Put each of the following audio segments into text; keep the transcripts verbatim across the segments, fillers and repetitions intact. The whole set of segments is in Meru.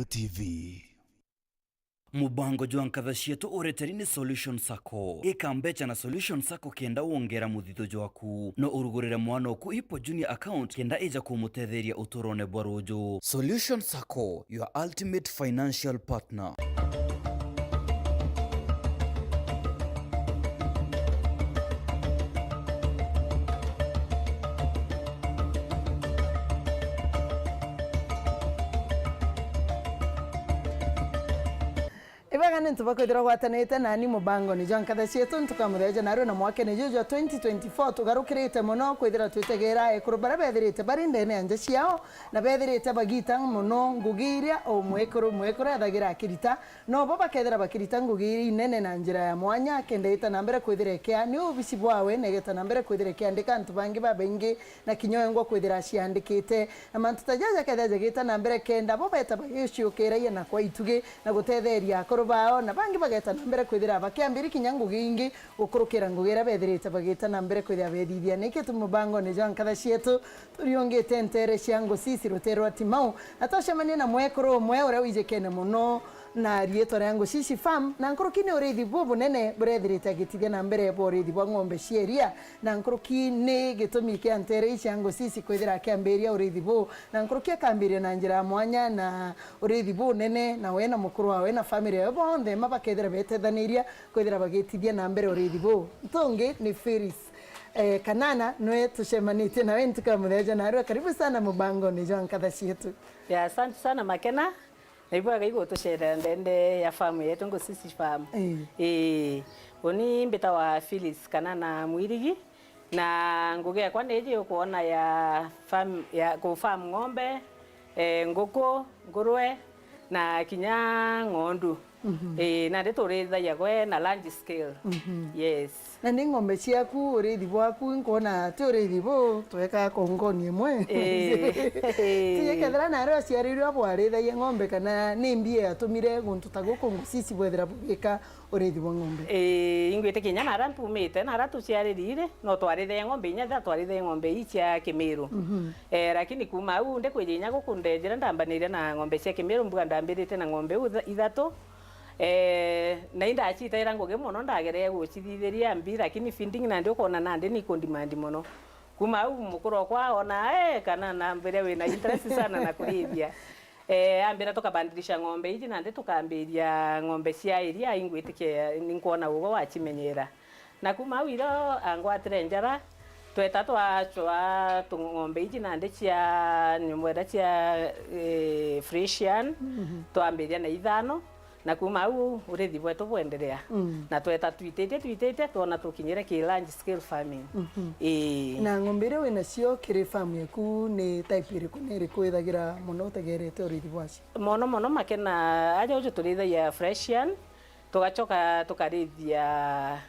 T V. Mubango jwa nkatha cietu ureteri ni Solution Sacco. Ika mbecha na Solution Sacco kenda wongera muthithu jwaku. No urugurire mwana oku Hippo Junior account kenda ija kumutetheria uturone bwa ruju. Solution Sacco, your ultimate financial partner. Ibega ni ntu bwa kwithirwa gwatanite nani mubangoni jwa nkatha cietu, ntuka muthenya narua na mwakene juju jwa twenty twenty-four, tugarukirite mono kwithira twitegera ekuru baria bethirite bari ndene ya nja ciao, na bethirite bagita mono ngugi iria o mwekuru mwekuru ethagira akirita, nobo bakethira bakirita ngugi iria inene na njira ya mwanya, kenda ita na mbere kwithira ikia ni ubici bwawe, na igeta na mbere kwithira ikiandika antu bangi babaingi, na kinya wengwa kwithira aciandikite. Na mantu ta jaja kethira jagita na mbere kenda bo beta bagiciukiragia na kwa itugi na gutetheria akuru bao, na bangi bageta na mbere kwithira bakiambiri kinya ngugi ingi gukurukira ngugi iria bethirite bagita na mbere kwithira bethithia. Niki tu mubangoni jwa nkatha cietu turiungite ntere cia Ngucici rutere rwa Timau, na twacemania na mwekuru umwe uria wijikene mono na riitwa ria Ngucici Farm, na nkuruki ni uriithi bubunene burethirite agitithia na mbere bwa uriithi bwa ng'ombe cia iria, na nkuruki ni gitumi kia ntere ici cia Ngucici kwithira akiambiria uriithi buu, na nkuruki akambiria na njira ya mwanya na uriithi bunene, na we na mukuru wawe na family yawe bonthe ma bakethira betethaniria kwithira bagitithia na mbere uriithi buu. Ntungi ni Phyllis, eh, Kanana, nwe tucemanitie nawe ntuka muthenya narua. Karibu sana mubangoni jwa nkatha cietu. Ya, asante sana Makena. Na ibwega igutucerera ndende ya farm yetu, Ngucici Farm. Ii. Ii. Uni mbitawa Phyllis Kanana Mwirigi, na ngugi yakwa ni iji ukwona ya farm, ya ku farm ng'ombe, eh, nguku, ngurwe, na kinya ng'ondu. Mhm. Ii, nandi turithagia gwe na large scale. Mhm. Yes. Na ni ng'ombe ciaku, uriithi bwaku, nkwona ti uriithi bu tweka kongoni imwe. Ii. Tije kethira nari uciarirwe bwarithagia ng'ombe, kana ni mbia yatumire guntu ta guku Ngucici bwethira bugika uriithi bwa ng'ombe? Ii, ingwitikia kinya nara mpumite, nara tuciaririre, no twarithagia ng'ombe inya ithatu, twarithagia ng'ombe ii cia Kimiru. Mhm. Eh, lakini kuma au ndikwiria inya guku ndejire ndambaniria na ng'ombe cia Kimiru, mbuga ndambirite na ng'ombe u itha-, ithatu. Eh, na indacitaira ngugi mono, ndagerere gucithithiria mbi, lakini feeding nandi ukona nandi ni ikundimandi mono. Kuma au mukuru okwa ona, eh, kana nambire wina interest sana na kurithia. Eh, ambira tukabandirisha ng'ombe iji, nandi tukambiria ng'ombe cia iria, ingwitikia ninkwona ugo wacimenyera. Na kuma au iro angwatire njara, tweta twacwa tung'ombe iji nandi cia nyumwera cia, eh, Friesian, mhm, twambiria na ithano, na kuma au urithi bwetu bwenderea. Mm. Na tweta twititie, twititie, twona tukinyire ki large scale farming. Mhm. Ii. Na ng'ombe iria winacio kiri farm yaku ni type iriku na iriku ithagira mono utegerete urithi bwacio? Mono mono Makena, aja uju turithagia Friesian, tugacoka tukarithia,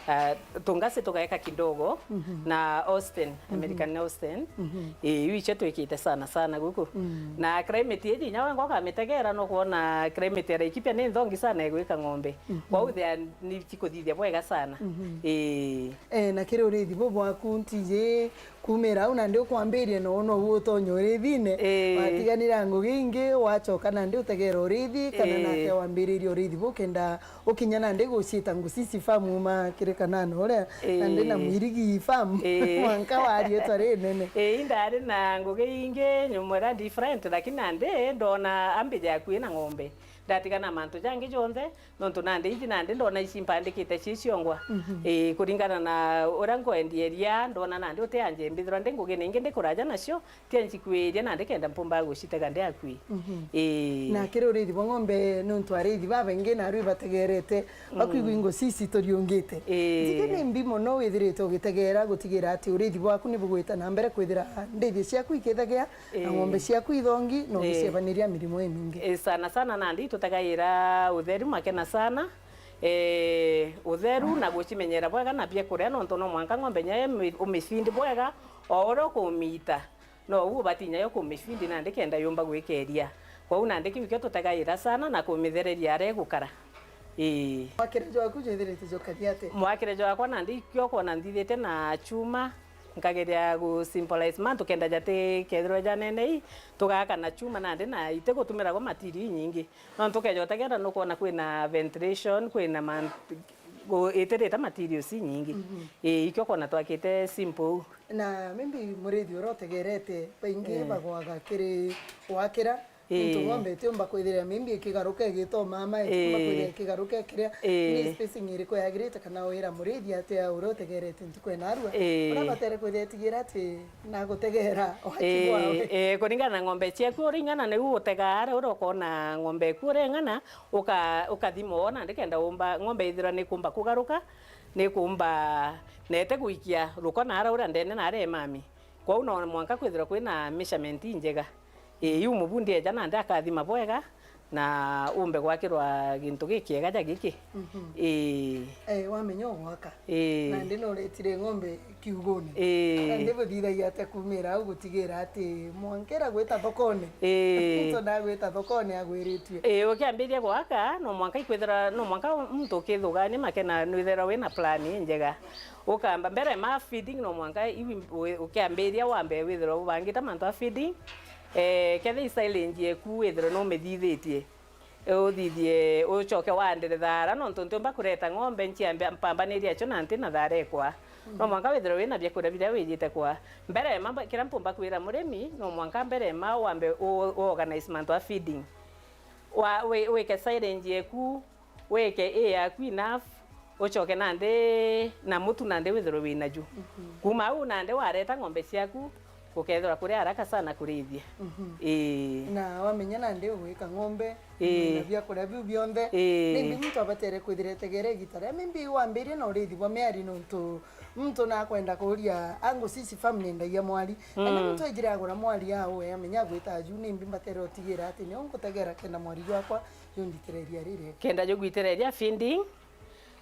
ah, tungasi tugaeka kidogo, mhm, na Austin, mhm, American Austin. Mhm. Ii, iu icio twikite sana sana guku. Mm. Na climate iji inya wengwa ukamitegera, nukwona climate ya Laikipia ni nthongi sana igwika ng'ombe. Mhm. Kwou thea ni cikuthithia bwega sana. Mhm. Ii. Eh, na kiri urithi bu bwaku ntiji kumira au nandi ukwambiria no no utonye urithine. Ii. Watiganira ngugi ingi, wacoka nandi utegera urithi, kana, ii, nake wambiririe urithi bu kenda ukinya nandi gucita Ngucici Farm uma kiri Kanana uria, ii, nandi na Mwirigi Farm. Ii. Mwanka wa riitwa rinene. Ii, indari na ngugi ingi nyumwera different, lakini nandi ndona ambija akui na ng'ombe. Ndatigana mantu jangi jonthe, nontu nandi iji nandi ndona ici mpandikite ci ciongwa. Mhm. Ii, kuringana na uria nkwendia iria, ndona nandi utianje mbithirwa ndi ngugi na ingi ndi kuraja nacio, tia ncikuiria nandi kenda mpumbaga gucitega ndi akui. Mhm. Ii. Na kiri urithi bwa ng'ombe, nontu arithi babaingi naru ibategerete, bakwigua, mm, ingo cici turiungite. Ii. Njiki ni mbi mono withirite ugitegera gutigira ati urithi bwaku ni bugwita na mbere kwithira ndithio ciaku ikithagia na, ii, ng'ombe ciaku ithongi na, ii, ugiciebaniria mirimo imingi. Ii, sana sana nandi itutagaira utheru Makena sana. Ii, utheru na gucimenyera bwega na biakuria, nontu no mwanka ng'ombe inya imi-, umicindi bwega o uria ukumita, no u ubati inya yo kumicindi nandi kenda yumba gwikeria. Kwou nandi kiu kio tutagaira sana na kumithereria aria igukara. Ii. Mwakire jwaku jwithirite jukari ati? Mwakire jwakwa nandi ikio kwona nthithite na chuma, Nkageria gu symbolize mantu kenda jati kethirwa janene ii, tugaka na chuma nandi na itigutumiragwa material inyingi. Nontu ukeja utegera nukwona kwina ventilation, kwina man-, gu-, itirite materials inyingi. Mhm. Ii, ikio kwona twakite simple uu. Na maybe murithi uria utegerete, baingi Eh. bagwaga kiri gwakira, Ii. Nontu ng'ombe itiumba kwithira maybe ikigaruka igitoma ama itiumba Ii. kwithira ikigaruka ikiria. Ii. Ni spacing iriku yagirite kana wira murithi atia uria utegerete ntuku ya narua? Ii. Uria batere kwithira itigira ati nagutegera waki Ii, bwawe. Ii, kuringana na ng'ombe ciaku uria ing'ana niu utegaa aria uria ukona ng'ombe eku uria ing'ana, uka-, ukathima wona ndikenda umba ng'ombe ithirwa nikumba kugaruka, nikumba na ite guikia ruko naara uria ndene naara imami. Kwou no mwanka kwithirwa kwina measurement injega. Ii, iu mubundi eja nandi akathima bwega na umbe gwakirwa gintu gikiega ja giki. Mhm. Ii. Eh, wamenya ugwaka. Ii. Nandi nuretire ng'ombe kiugune. Ii. Nandi buthithagia atia kumira au gutigira ati mwanka ira gwita thokone? Ii. Muntu ndagwita thokone agwiritue. Ii, ukiambiria gwaka, no mwanka ikwithira, no mwanka muntu ukithugania make na nwithirwa wina plan injega. Ukamba mbere ma feeding no mwanka iwi-, wi-, ukiambiria wambe withirwa ubangite mantu a feeding. Eh, kethira i silage eku withirwe numithithitie, uthithie ucoke wandire thaara, nontu ntiumba kureta ng'ombe nciambe mpambanirie acio na ntina thaara ekwa. No mwanka withirwe wina biakuria biria wijite kwa. Mbere ma, kiria mpumba kwira murimi, no mwanka mbere ma wambe u, u organize mantu a feeding. Wa, wi-, wike silage eku, wike ii yaku enough, ucoke nandi na mutu nandi withirwe wina ju. Mhm. Kuma au nandi wareta ng'ombe ciaku, gukethirwa kuri haraka sana kurithia. Mhm. Ii. Na wamenya nandi ugwika ng'ombe, Ii. na biakuria biu bionthe, Ii. maybe muntu abatere kwithira etegere igita ria maybe wambirie na urithi bwa miari, nontu muntu nakwenda kuria, angucici family ndagia mwari. Mm. Ena muntu ejire agura mwari awe, amenya agwita ju, nimbi mbatere utigira ati nio ngutegera kenda mwari jwakwa junditire iria riri. Kenda jugwitira iria feeding,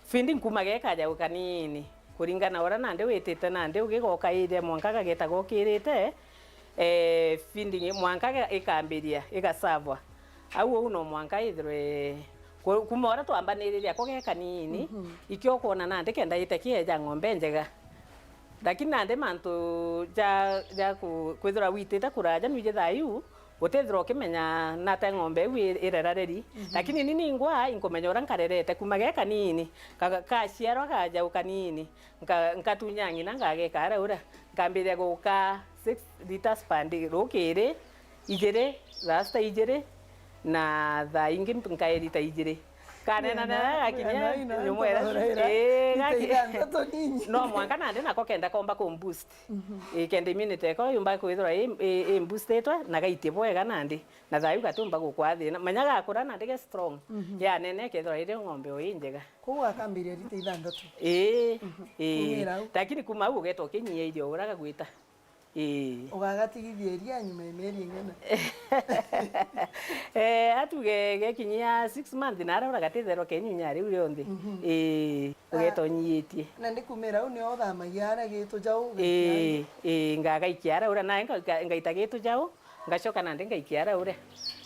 feeding kuma gekaja gukanini, kuringana uria nandi witite nandi ugigoka iria mwanka gageta gokirite, eh, feeding mwanka ga-, ikambiria, igasavwa. Au uu no mwanka ithirwe, ku-, kuma uria twambaniriria ko gekanini, Mhm. ikio kwona nandi kenda ite kieja ng'ombe njega. Lakini nandi mantu ja, ja ku-, kwithirwa witite kuraja nwiji thaa iu, utithirwa ukimenya nate ng'ombe iu i-, irera reri. Mhm. Lakini ni ningwa inkumenya uria nkarerete kuma ge kanini, ka-, kaciarwa kaja u kanini, nka-, nkatunya ng'ina ngageka aria uria, nkambiria guka six liters per day rukiri, ijiri, thaa sita ijiri, na thaa ingi nkae lita ijiri. Kanena na gakinya nyumwera. Ii, gaki-, no mwanka nandi nako kenda komba kumboost. Mhm. Ii, kenda immunity yako yumba kwithirwa i, i, i boostitwe na gaitie bwega nandi. Na thaa iu gatiumba gukwa thina. Manya gakura nandi ge strong. Mhm. Yanene ikethirwa iri ng'ombe o injega. Kwou akambiria rita ithanthatu. Ii, Mhm. ii. Kumira au. Lakini kuma au ugeta ukinyia irio ura gagwita. Ii. Ugagatigithia iria nyuma ya mieri ing'ana? Eh, atuge gekinyia six month na aria uragatitherwa kenyunya riu rionthe. Mhm. Ii, Ah. ugeta unyiitie. Na ndi kumira au nio uthamagia aria gitu jau ugaikia Ii, ii, ngagaikia aria uria, nae nga-, nga-, ngaita gitu jau, ngacoka nandi ngaikia aria uria.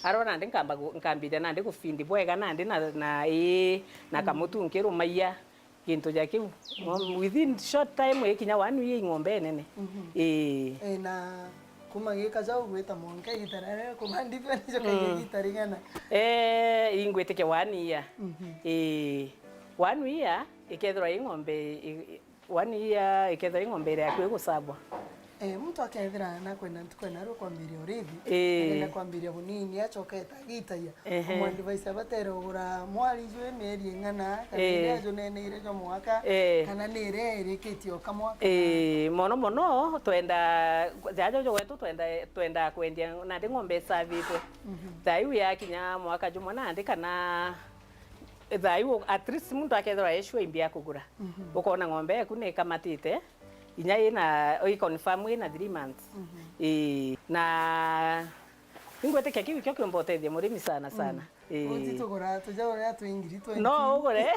Aria nandi nkamba gu-, nkambiria nandi gufindi bwega nandi na, na ii, na Mm. kamutu nkirumagia. Gintu ja kiu. Mhm. Within short time ikinya one year ing'ombe nene. Mhm. Ii. Eh, na kuma gika jau gwita mwanka igita ria kubandithua nijo kaige Mm. igita rigana? Eh, ingwitikia one year. Mhm. Ii. One year ikethirwa i ng'ombe i, i, one year ikethirwa i ng'ombe iria yaku igusabwa. Eh, muntu akethira nakwenda ntuku ena rwo kwambiria urithi, Ii. arenda kwambiria bunini, acoka eta agitagia. Ehe. Umu advise abatere ugura mwari jwi mieri ing'ana, kana Ii. iria juneneire jwa mwaka, Ii. kana ni iria irikitie o kamwaka? Ii, mono mono twenda, jaja jo gwetu twenda, twenda kwendia nandi ng'ombe isavitwe. Mhm. Thaa iu yakinya mwaka jumwe nandi kana thaa iu at least muntu akethirwa e sure imbi ya kugura. Mhm. Ukona ng'ombe yaku ni ikamatite, inya ina, i confirm ina three months. Mhm. Ii, na ingwitikia kiu kio kiumba utethia murimi sana sana. Mm. Ii. Uti tugura tuja uria twi ngiri twenty. No ugure.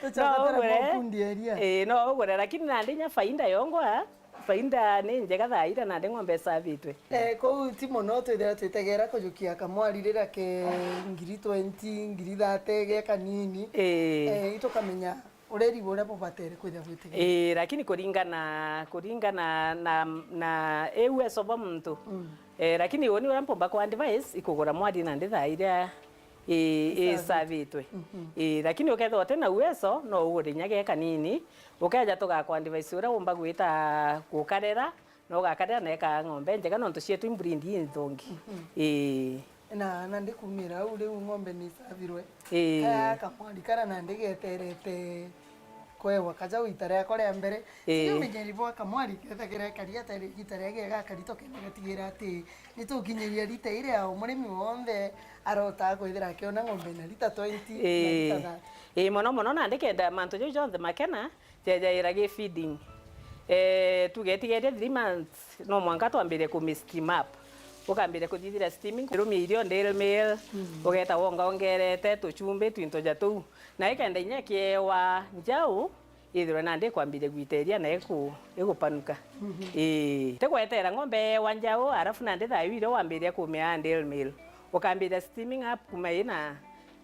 Tucoka No ugure. Ii, no ugure, lakini nandi inya faida yongwa, faida ni njega thaa ira nandi ng'ombe isavitwe. Eh, kou ti mono twithira twitegera kujukia kamwari rira ke ngiri twenty, ngiri thirty, ge kanini. Ii. Eh, itukamenya Ureri buria bubatere kwija gwitigira. Ii, lakini kuringana, kuringana na, na, na uwezo bwa muntu. Mm. Eh, lakini uni uria mpumba ku advise, ikugura mwari nandi thaa iria i-, isavitwe. Mhm. Ii, lakini ukethirwa uti na uwezo, no ugure inya ge kanini, ukeja tugaku advise uria umba gwita gukarera, na ugakarira na eka ng'ombe njega, nontu cietu i breed inthongi. Mhm. Ii. Na, nandi kumira au riu ng'ombe ni isavirwe. Ii. Kaya kamwari kara nandi geterete kwewa kaja ita riakwa ria mbere. Ii. Sijui umenyeri bwa kamwari kethagira kari ata ri-, ita riake gakari tokenda gatigira ati nitukinyiria rita iria o murimi wonthe arotaa kwithira akiona ng'ombe na rita twenty na rita thirty. Ii, mono mono nandi kenda mantu jau jonthe makena, jejaira gi feeding. Eh, tugetigeria three months, no mwanka twambirie ku mix steam up. Ukambiria kuthithira steaming, rumia irio, dairy meal, mm, ugeta wonga ongerete, tuchumbi, twinto ja tuu. Na ikenda inya kiewa njau, ithirwe nandi ikwambiria gwita iria na iku-, igupanuka. Mhm. Ii. Tigwetera ng'ombe ewa njau, arafu nandi thaa iu irio wambiria kumia dairy meal. Ukambiria steaming up kuma ina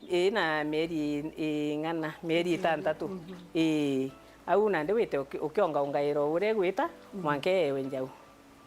ina mieri i-, ing'ana, mieri itantatu. Mhm. Ii. Au nandi wite uki-, ukiongaungaira o uria igwita, mhm, mwanka ewe njau.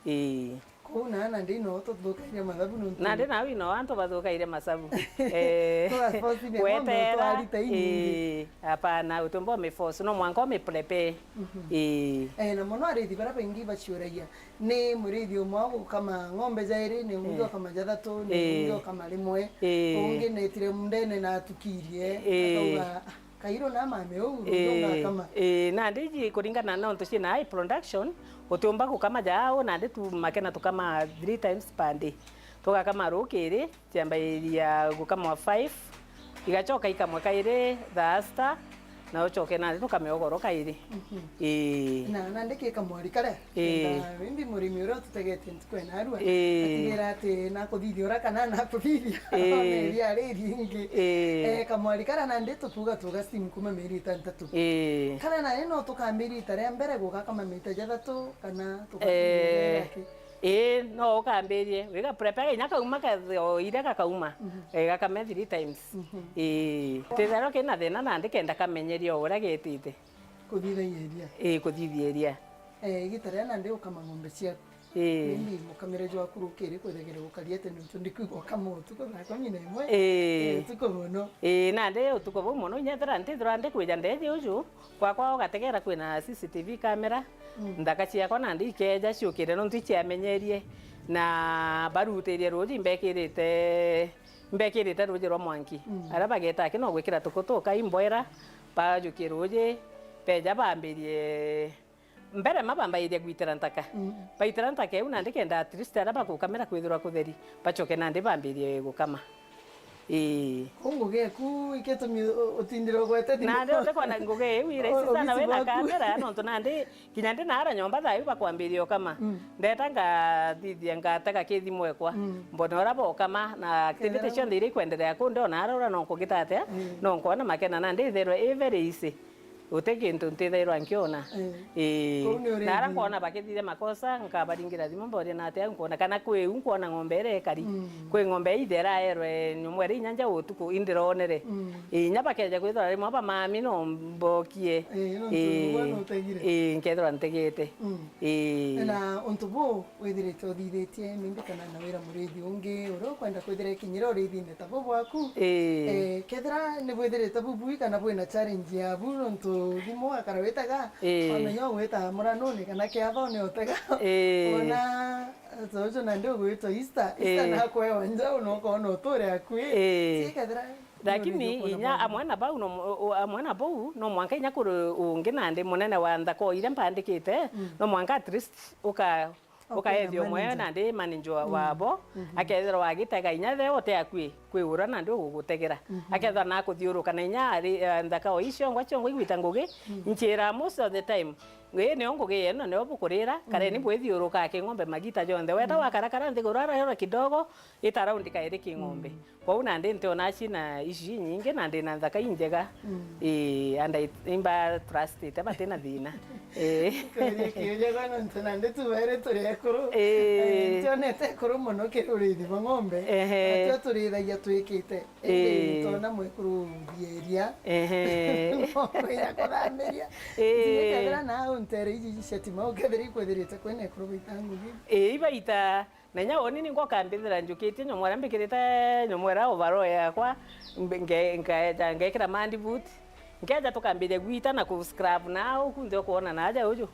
Ii. Kuu na nandi no tuthukaire mathabu nontu nandi nau ino antu bathukaire masabu. Eh, twaforcire ng'ombe gweterera, utwarite inyingi. Ii, hapana, utiumba umiforce, no mwanka umiprepare. Mhm. Ii. Eh, na mono arithi baria baingi baciuragia, ni murithi umwe wa gukama ng'ombe jairi, ni ungi, ii, ukama jathatu, ni, ii, ungi ukama rimwe, ii, ungi netire mundene na atukirie, ii, akauga, "Ah, kairo na mame uu, ii, ngakama." Ii, nandi iji kuringana na untu ciina high production, utiumba gukama ja au, nandi tu makena tukama three times per day. Tugakama rukiri, ciambairia gukamwa five, igacoka ikamwe kairi thaa sita, na ucoke nandi tukame ugoro kairi. Mhm. Ii. Na nandi ki kamwari karia, ii, kenda wimbi murimi uria ututegete ntuku ya narua, ii, atigera ati nakuthithia uria kana nakuthithia, ii, ona iria ari ringi. Ii. Eh, kamwari karia nandi tukuga tuga steam kuma mieri itantatu. Ii. Karia nandi no tukambiria ita ria mbere gugakama maita jathatu kana tugakinya, eh, mieri yake? Ii, no ukambirie. Wiga prepare inya kauma ka-, o iria gakauma. Mhm. Eh, gakame three times. Mhm. Ii. Tithairwa kina thina nandi kenda kamenyeria o uria gitite. Kuthithia iria. Ii, kuthithia iria. Eh, igita ria nandi ukama ng'ombe ciaku. Ii. Maybe mukamire jwaku rukiri kwithagire gukari ati nontu ndikwigua ukama utuku thaa kumi na imwe. Ii. Eh, utuku mono. Ii, nandi utuku buu mono, inya ethira ntithirwa ndikwija ndeji uju, kwakwa ugategera kwina C C T V camera, mm, nthaka ciakwa nandi ikeja ciukire nontu iciamenyerie, na barutirie ruuji imbekirite, imbekirite ruuji rwa mwanki. Mm. Aria bageta aki no gwikira tuku tuka imboera, bajukie ruuji, beja bambirie, mbere ma bambairie gwitira nthaka. Mm. Baitira nthaka iu nandi kenda at least aria bagukamira kwithirwa kutheri, bacoke nandi bambirie gukama. Ii. Kou ngugi eku ikitumi u-, utindire ugwete thimu? Nandi utikwona ngugi iu iraisi sana wina kamera, nontu nandi kinya ndi naara nyomba thaa iu bakwambiria ukama. Mm. Ndeta ngathithia ngatega kithimu ekwa. Mm. Mbone uria bokama na activity cionthe iria ikwenderea kuu, ndona ara uria no nkugita atia, mm, no nkwona makena nandi itherwe i very easy. Guti kintu ntithairwa nkiona. Eh. Ii. Kou ni uri na ara nkwona bakithithia makosa, nkabaringira thimu mboria na atia nkwona kana kwi u nkwona ng'ombe iria ikari. Mm. Kwi ng'ombe either iraerwe nyumu iria inya nja utuku indironere. Mm. Ii, inya bakeja kwithirwa rimwe bamami no mbokie. Ii, no ntu ii, ntugu nutegire. Ii, nkethirwa ntegete. Mm. Ii. Na untu buu withirite uthithitie, maybe kana na wira murithi ungi uria ukwenda kwithira ikinyira urithine ta bu bwaku. Ii. Eh, kethira ni bwithirite bubui kana bwina challenge ya bu, nontu thimu akara witaga, ii, wamenya ugwita muranuni kana kiathone utega. Ii. Ona, eh, tojo nandi ugwitwa Easter, Easter, ii, nakwewa njau na ukona uture akui. Ii. Ti kethira lakini inya amwe na bau no mu-, u-, amwe na bau, no mwanka inya kuri ungi nandi munene wa nthaka o iria mpandikite, mm, no mwanka at least uka-, ukaethia umwe nandi manager wa, mm, wabo, mhm, akethirwa agitega inya the ote akui kwi uria nandi ugugutegera. Mhm. Akethirwa nakuthiuruka na inya ari, eh, nthaka o icio ngwa ciongwa igwita ngugi, mm, nchira most of the time, Ii, nio ngugi yenu, na nio bukurira. Kareni bwithiuruka king'ombe magita jonthe. Weta wakarakara nthiguru, ara yora kidogo, ita raundi kairi king'ombe. Kwou nandi ntiona cina ici inyingi, na ndina nthaka injega. Ii, and I, imba trustite, batina thina. Ii. Kweri kiuria kwa nontu nandi tubere turi ekuru. Ii. Eh, ntionete ekuru mono kiri uriithi bwa ng'ombe. Ehe. Natio turithagia twikite. Indi Ii. Twona mwekuru uthieria. Ehe. Ng'ombe ya kuthamiria. Ii. Nginya kethira na untere iji cia Timau, kethira ikwithirite kwina ekuru baita ngugi. Ii, ibaita. Na inya woni ni ngokambithira njukitie nyomwera, mbikirite nyomwera overall yakwa, mbe-, nge-, nkaeja ngekira mandi boot. Nkeja tukambiria gwita na ku scrub na au kunthe ukwona na aja uju.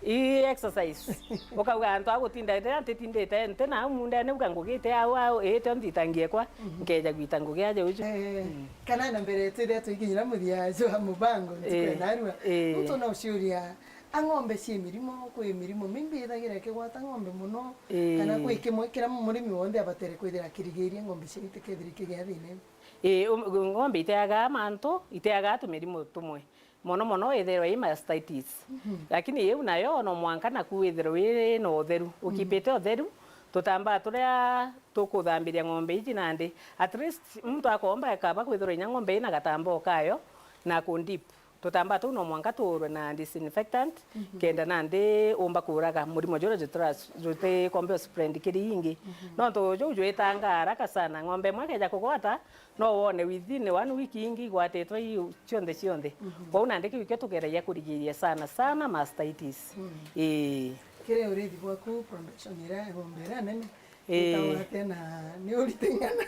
I exercise. Ukauga antu a gutinda riria ntitindite nti na au mundene uga ngugite au au, ii tio nthitangie kwa, nkeja gwita ngugi aja uju. Eh, kana na mbere twithia twikinyira muthia jwa mubango, ntuku Ii, ya narua. Ii. Muntu no uciuria, a ng'ombe cii mirimo, kwi mirimo mimbi ithagira ikigwata ng'ombe mono, Ii. Kana kwi kimwe kiria murimi wonthe abatere kwithira akirigiria ng'ombe ciawe itikethire ikigia thina iu? Ii, um, ng'ombe iteaga mantu, iteaga tumirimo tumwe. Mono mono ithirwa i mastitis. Lakini iu nayo no mwanka naku withirwe wi na utheru. Ukipite utheru, tutambaa turia tukuthambiria ng'ombe iji nandi. At least muntu akomba ekaba kwithirwa inya ng'ombe ina gatamboo kayo na ku dip. Tutambaa tuu no mwanka tuurwe na disinfectant, kenda nandi umba kuuraga murimo juria jutura-, jutikombe uspread kiri ingi. Nontu juu jwitangaa haraka sana. Ng'ombe imwe ikeja kugwata, no wone within one week ingi igwatitwe iu cionthe cionthe. Kwou nandi kiu kio tugeragia kurigiria sana sana mastitis. Ii. Kiri urithi bwaku, production iria, ng'ombe iria nene, Ii. Witagwa atia na ni urite ng'ana?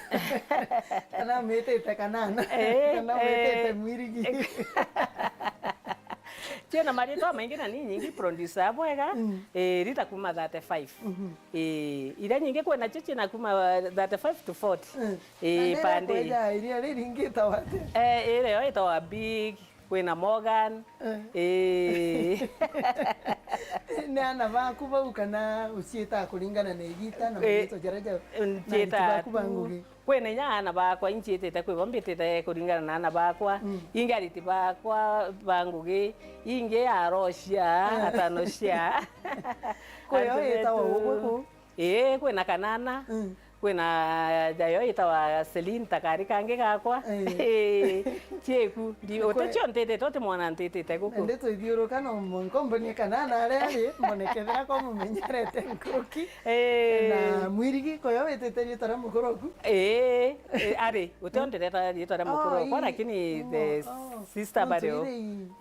Kana mwitite kanana? Ii, kana mwitite ii. Mwirigi? Ciina maritwa maingi na ni nyingi, producer bwega, ii, rita kuma thirty-five. Ii, iria nyingi kwina cio ciina kuma thirty-five to forty. Ii, na pande. Kweja iria riringi itagwa atia? Eh, iria yo itagwa Big, kwina Morgan. Eh. Ii. Ni ana baku bau kana uciitaa kuringana na igita na maritwa jaria jau? Na ariti baku ba ngugi? Kwina inya ana bakwa inciitite kwi bo mbitite kuringana na ana bakwa. Ingi ariti bakwa ba ngugi, ingi arocia, atanocia. Kwi yo itagwa ugwe kuu? Ii, kwina kanana. Kwina jayo itawa Celine, takari kangi gakwa. Ii, ciiku. Uticio ntitite, uti mwana ntitite guku. Ndi twithiuruka no mwanka umbonie kanana aria ari, mbone kethira ko mumenyerete nkuruki. Ii. Na mwirigi, koyo witite riitwa ria mukuru oku? Ii, ii, ari, utio ndireta riitwa ria mukuru okwa, lakini the sister bari o.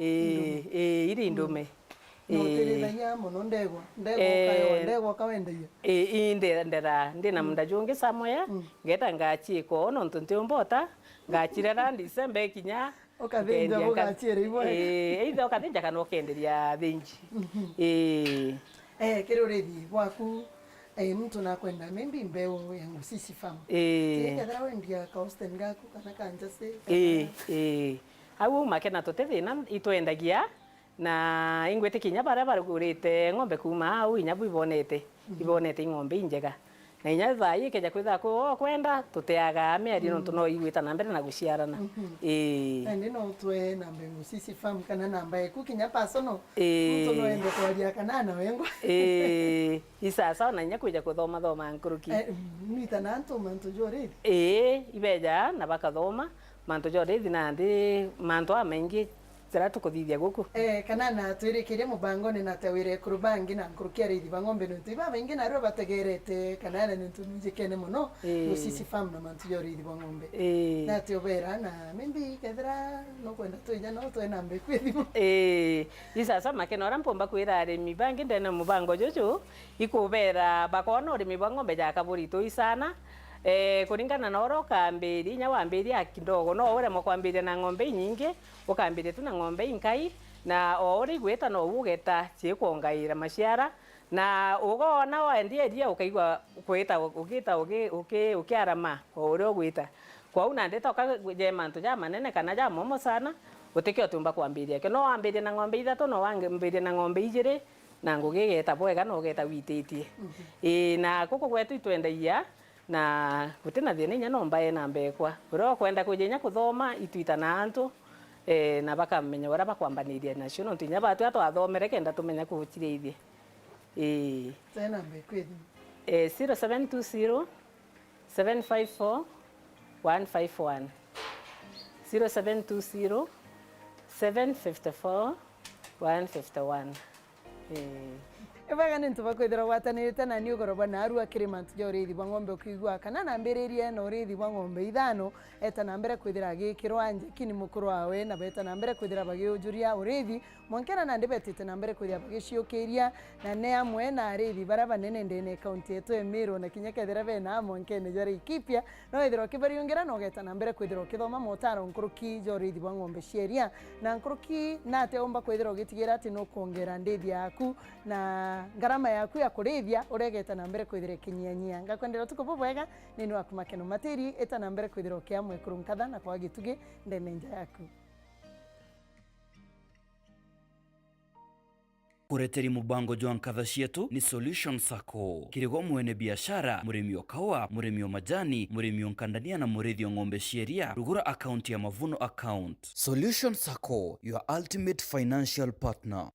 Ii, ii, iri ndume. Na utirithagia mono ndegwa, ndegwa ukayo, ndegwa ukawendagia? Ii, ii, nde-, ndera, ndina munda jungi somewhere, ngeta ngaciika o, nontu ntiumba uta, ngacirera, December ikinya, ukathinja, nkendia, ugaciira ibwe. Ii, either ukathinja kana ukenderia athinji. Ii. Eh, kiri urithi bwaku, eh, muntu nakwenda maybe mbeu ya Ngusisi Farm. Ii. Ti kethira wendia ka Holstein gaku, kana ka Jersey, kana ii, ii. Au au Makena tuti thina, itwendagia, Na ingwitikia inya baria barugurite ng'ombe kuuma au, inya bu ibonete, ibonete i ng'ombe injega. Na inya thaa ii ikeja kwithirwa kwi o kwenda, tuteaga miario nontu no igwita na mbere na guciarana. Ii. Nandi no utwe namba ya Ngusisi Farm kana namba eku kinya personal. Ii. Muntu no ende kwaria kana na wengwa. Ii. I sawa sawa na inya kwija kuthoma thoma nkuruki. Eh, nwita na antu mantu ja urithi? Ii, ibeja na bakathoma mantu ja urithi nandi mantu amaingi jaria tukuthithia guku. Eh, kana na twirikirie mubangone na tawire ekuru bangi na nkuruki ariithi ba ng'ombe, nontu ibabaingi narua bategerete, kana na nontu nwijikene mono, ii, Musisi Farm na mantu ja uriithi bwa ng'ombe. Ii. Nati ubera na maybe kethira nukwenda twija no twe namba eku ya thimu. Ii, i sasa Makena uria mpumba kwira arimi bangi ndene mubango juju, ikubera bakona urimi bwa ng'ombe jaka buritu i sana. Eh, kuringana na uria ukambiria, inya wambiria kidogo, no uremwe kwambiria na ng'ombe inyingi, ukambiria tu na ng'ombe inkai, na o uria igwita nou ugeta ciikwongaira maciara, na ugona wendia iria ukaigua kwita, ugita ugi-, uki-, ukiarama o uria ugwita. Kwou nandi toka je mantu jamanene kana jamomo sana, utikio utiumba kwambiria kio. No wambirie na ng'ombe ithatu, no wambirie na ng'ombe ijiri, na ngugi igeta bwega na ugeta wititie. Mhm. Ii, na guku gwetu itwendagia, na gutina thina inya no mbae na mbekwa. Uria ukwenda kwija inya kuthoma, itwita na antu, Eh, na bakamenya uria bakwambaniria nacio, nontu inya batwi atwathomere kenda tumenya kucirithia. Ii. Tena namba iku ya thimu. Eh, zero seven two zero, seven five four, one five one. Zero seven two zero, seven five four, one five one. Ii. Ibwega ni ntu bwa kwithirwa gwatanirite na ni ugoro bwa naarua kiri mantu ja uriithi bwa ng'ombe. Ukiigua kana nambiririe na uriithi bwa ng'ombe ithano, eta na mbere kwithira agikirwa njeki ni mukuru wawe, na beta na mbere kwithira bagiujuria uriithi, mwankena nandi betite na mbere kwithira bagiciukiria, na ne amwe na ariithi baria banene ndene ya kaunti yetu ya Meru, na kinya kethira bena mwankene jwa Laikipia, no withirwa ukibariungira na ugeta na mbere kwithirwa ukithoma motaro nkuruki ja uriithi bwa ng'ombe cia iria, na nkuruki nate umba kwithirwa ugitigira ati nukwongera ndithi yaku na ngarama yaku ya kurithia uria igeta na mbere kwithira ikinyianyia. Ngakwendera utuku bubwega, nini waku Makeno Matiri, ita na mbere kwithirwa ukia mwekuru nkatha na kwa gitugi ndene nja yaku. Kureteri mubango jwa nkatha cietu ni Solution Sacco. Kirigwa mwene biashara, murimi o kaua, murimi o majani, murimi o nkandania na murithi o ng'ombe cia iria, rugura akaunti ya Mavuno Account. Solution Sacco, your ultimate financial partner.